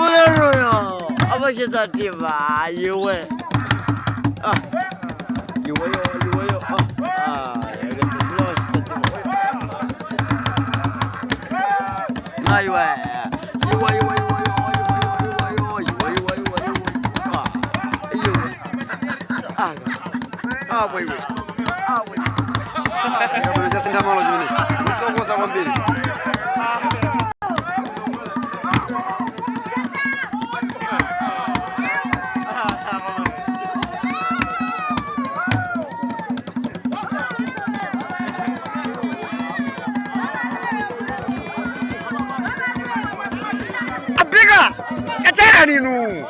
Uleroyo amacheza tima iwe. Ah. Iweyo iweyo. Ah. Ah. Iwe. Iwe iwe iwe iwe iwe iwe iwe iwe. Ah. Iwe. Ah. Ah wewe. Ah wewe. Chasintha malo chimenechi. Kusokosa kwambiri. Abika! Kachaya ninu!